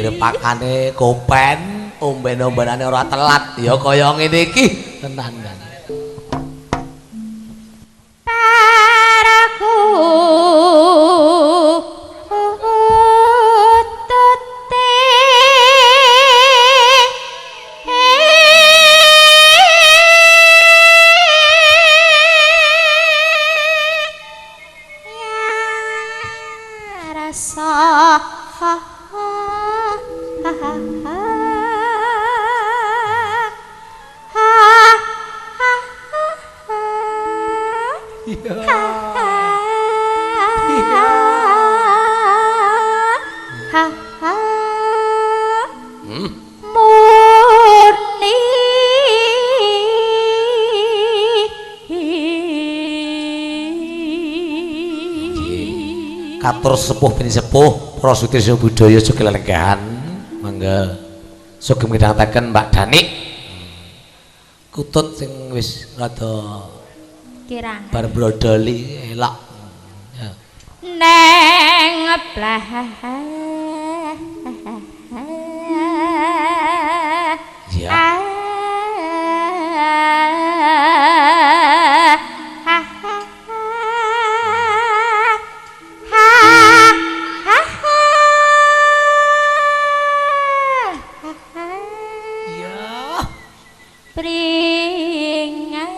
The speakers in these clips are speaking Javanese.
Anggere pakane kopen, omben-ombenane ora telat ya kaya ngene iki tenan kan. Paraku Murni. Katur sepuh bini sepuh, para sutrisna budaya sugih lelenggahan. Mangga sugih midhangetaken Mbak Danik. Kutut sing wis rada Kirangan. Bar brodoli elok. Ya. Neng blah. Ya. Ya. Pringan.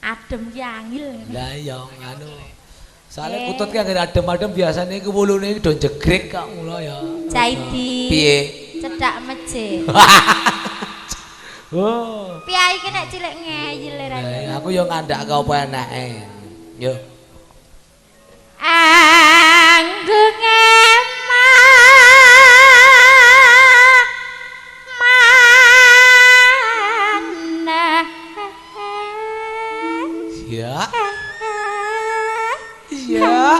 Adem ki angil. Lah iya nganu. Soale kutut ki anggere adem-adem biasane iku wulune do jegrek kok ngono ya. Caidi. Piye? Cedak masjid. Oh. Piye iki nek cilik ngeyel ra. Lah aku yo ngandhake apa enake. Yo. Anggunge mana. Ya. Iya.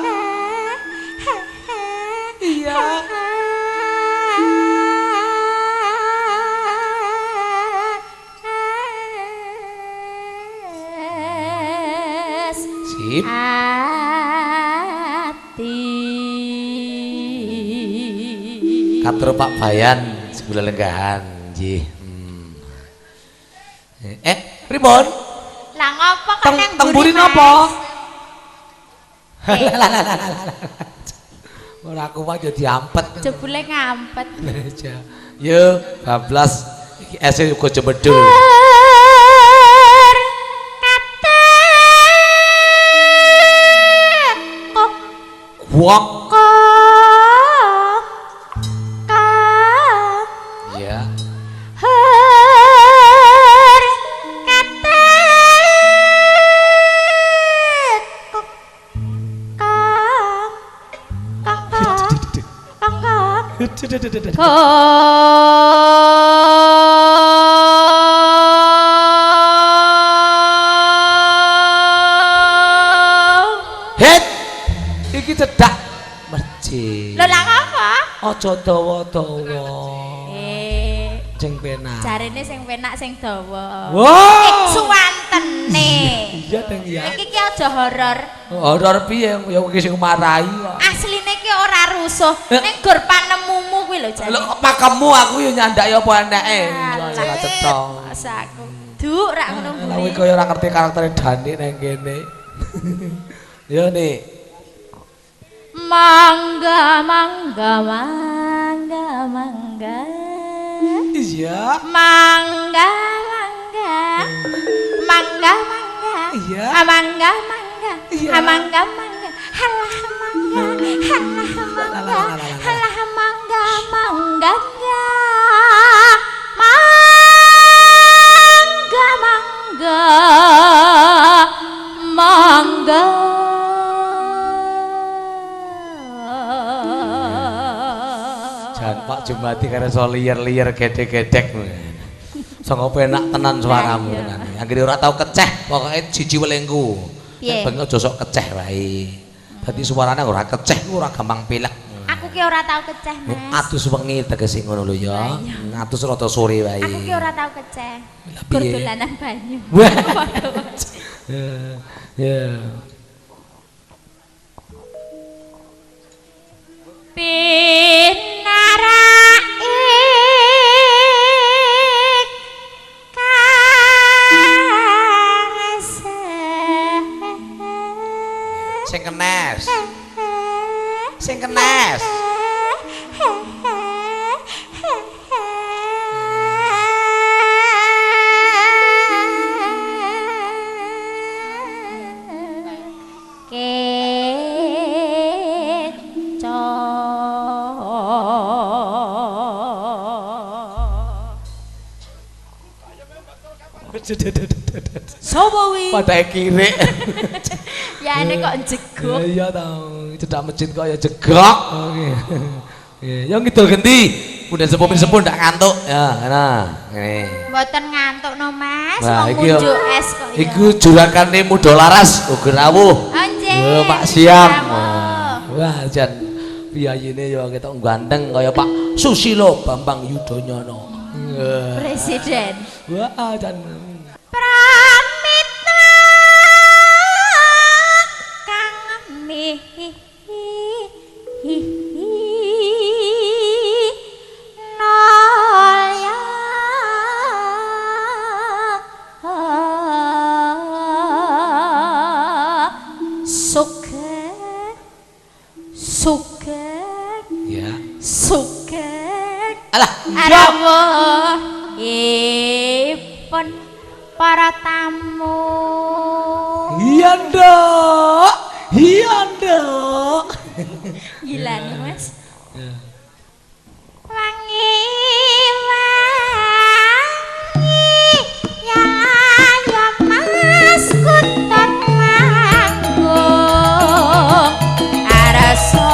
Iya. Sip. Ati. Katur Pak Bayan sebelah lenggahan nggih. Pripun? Lah ngopo kok nang Teng mburi mburi, napa? Mas? Ora kuat yo diampet. Jebule ngampet. Yo, bablas iki ese uga jemedul. Wong. Ya. Het. Iki cedak masjid. Lho lah ngapa? Aja dawa-dawa. Sing penak. Jarene sing penak sing dawa. Wah. Suwantene. Iya deng ya. Iki ki aja horor. Horor piye ya iki sing marahi kok. Asline ki ora rusuh. Ning gur panemumu kuwi lho jane. Lho pakemmu aku yo nyandhaki apa eneke. Ora cetha. Masa aku. Duk rak ngono Lah kuwi kaya ora ngerti karaktere Danik nang kene. Yo nih. Mangga mangga mangga mangga. Iya. Mangga mangga. Mangga mangga. Iya. Mangga mangga. Iya. Mangga mangga. Halah mangga. Halah mangga. Halah mangga mangga. Mangga mangga. Mangga. Jan Pak Jumati karo so liyer-liyer gedek-gedek. Sanga penak tenan suaramu tenan. Anggere ora tau keceh, pokoke siji welingku. Piye? Nek bengi aja sok keceh wae. Dadi suarane ora keceh ora gampang pilek. Aku Aku ki ora tau keceh, Mas. Atus wengi tegese ngono lho ya. Atus rada sore wae. Aku ki ora tau keceh. Gur dolanan banyu. Ya. Pinaraik kang sing kenes. Sing kenes. Sopo wi? Padake kirik. Ya ini kok jeguk. Iya tau, cedak masjid kok ya jegok. Oke. Ya ngidul genti. Udah sepuh-sepuh ndak ngantuk. Ya, nah, ngene. Mboten ngantuk no, Mas. Wong munjuk es kok ya. Iku juragane Muda Laras uga rawuh. Nggih. Pak Siam. Wah, jan piyayine ya ketok ganteng kaya Pak Susilo Bambang Yudhoyono. Presiden. Wah, jan pramita kang mi nolya sugeng sugeng ya sugeng alah rawuhipun para tamu. Iya nduk, iya nduk. Gila nih Mas. Wangi wangi ya ya Mas kutut manggung arasa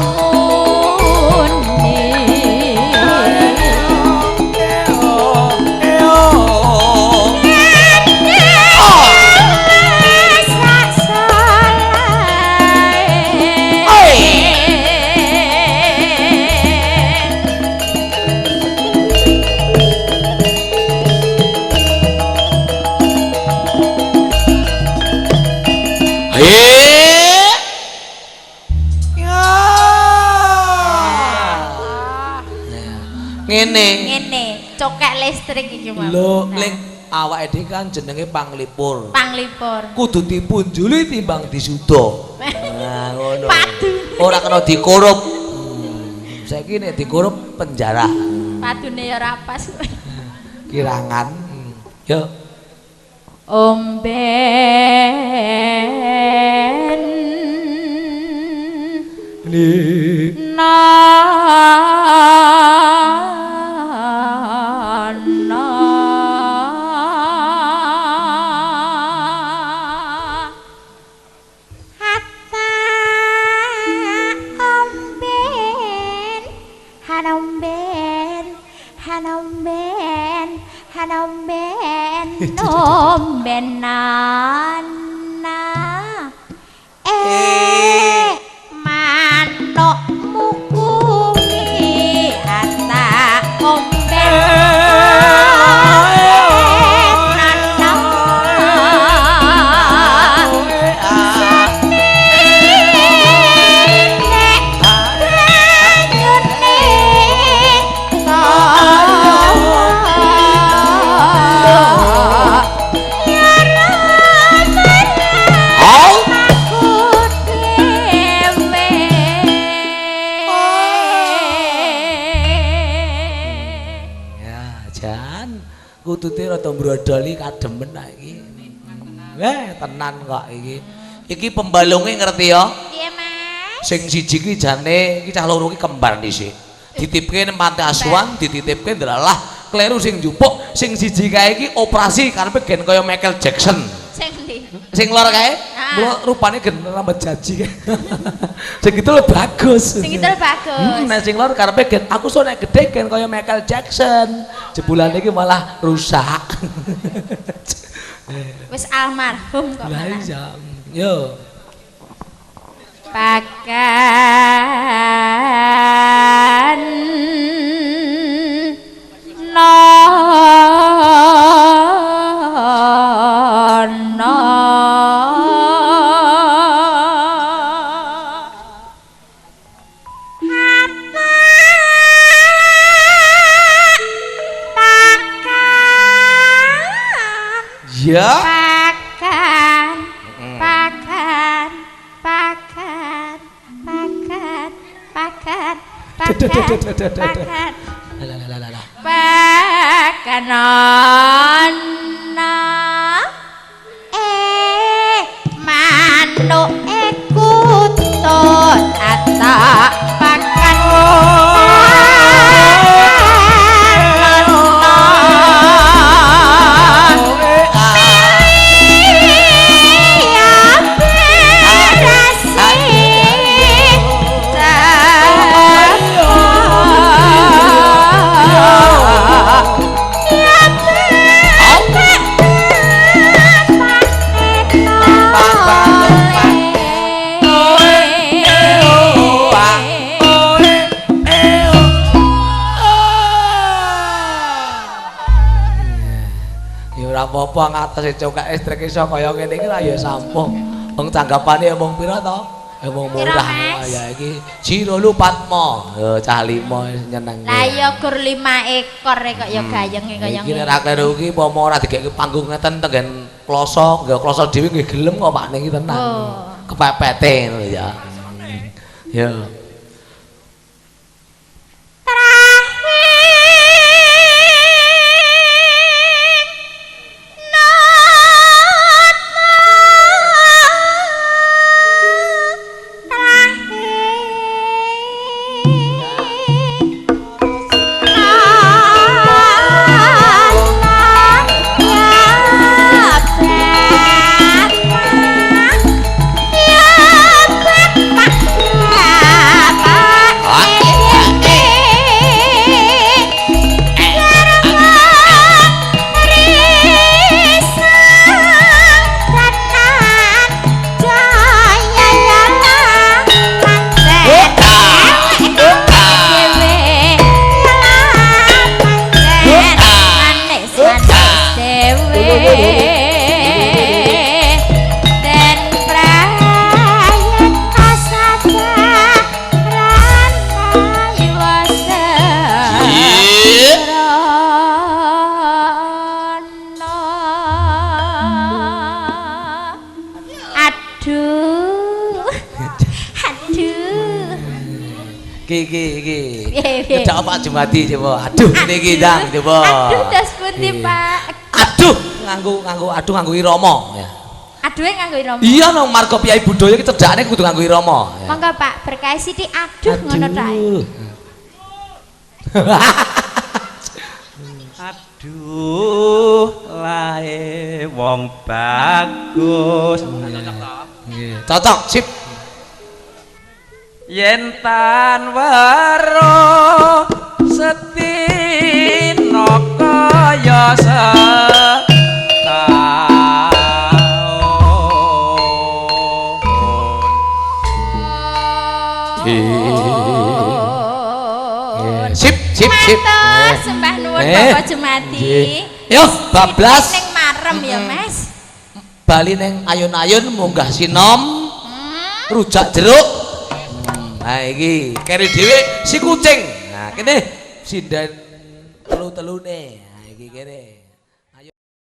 muni. Ngene. Ngene, cokek listrik iki Mas. Lho, ling awake dhewe kan jenenge panglipur. Panglipur. Kudu dipunjuli timbang disuda. Nah, ngono. Padu. Ora kena dikorup. Saiki nek dikorup penjara. Padune ya ora pas. Kirangan. Yo. Omben ni na hatta omben hanomben hanomben hanomben nomben nana manukmu kuwi hatta omben nana Ya, jan kutute rada mbrodoli kademen iki. Tenan kok iki. Iki pembalunge ngerti ya? Piye, Mas? Sing siji ki jane iki cah loro ki kembar dhisik. Dititipke nang panti asuhan, dititipke ndelalah kleru sing njupuk, sing siji kae iki operasi karepe gen kaya Michael Jackson. Sing ndi? Sing lor kae, Ah. rupane gen rambut jaji kae. Sing itu lho bagus. Sing itu lho bagus. Nek sing lor karepe gen aku so nek gede gen kaya Michael Jackson. Jebulane iki malah rusak. Wis almarhum kok. Lah iya. Yo. Pakan no no pakan Ya. pakan pakan pakan pakan pakan pakan pakan Lah lah lah lah. pakan ana manuk kutut atak pakan Ya ora apa-apa ngatasi cokak listrik iso kaya ngene iki lah ya sampung. Wong tanggapane ya mung pira to? Ya mung Pira, murah. Mas? Ya iki Jiro Lupatmo. Ya cah limo wis nyenengke. Lah ya gur 5 ekor kok ya gayenge kaya Iki nek ra kleru iki umpama ora dikeki panggung ngeten tenggen kloso, nggawe kloso dhewe nggih gelem kok Pak niki tenan. Oh. Kepepete ngono ya. Ya. Aduh. Aduh. Iki iki iki. Piye, piye? Cedak Pak Jumadi coba. Aduh niki Ndang coba. Aduh, dos pundi, Iya. Pak? Aduh nganggo nganggo aduh nganggo irama ya. Aduhe nganggo irama. Iya no marga piyai budaya iki cedhakne kudu nganggo irama. Ya. Monggo Pak, berkahi sithik aduh ngono tok. Aduh lae wong bagus. Nggih. Cocok, sip. Yen tan weruh setina kaya setaun. Nggih. Sip, sip, sip. Matur sembah nuwun Bapak Jumadi. Nggih. Yo, bablas. Ning marem ya, Mas. Bali ning ayun-ayun munggah sinom. Rujak jeruk. Nah iki keri dhewe si kucing. Nah kene sinden telu-telune. Nah iki kene.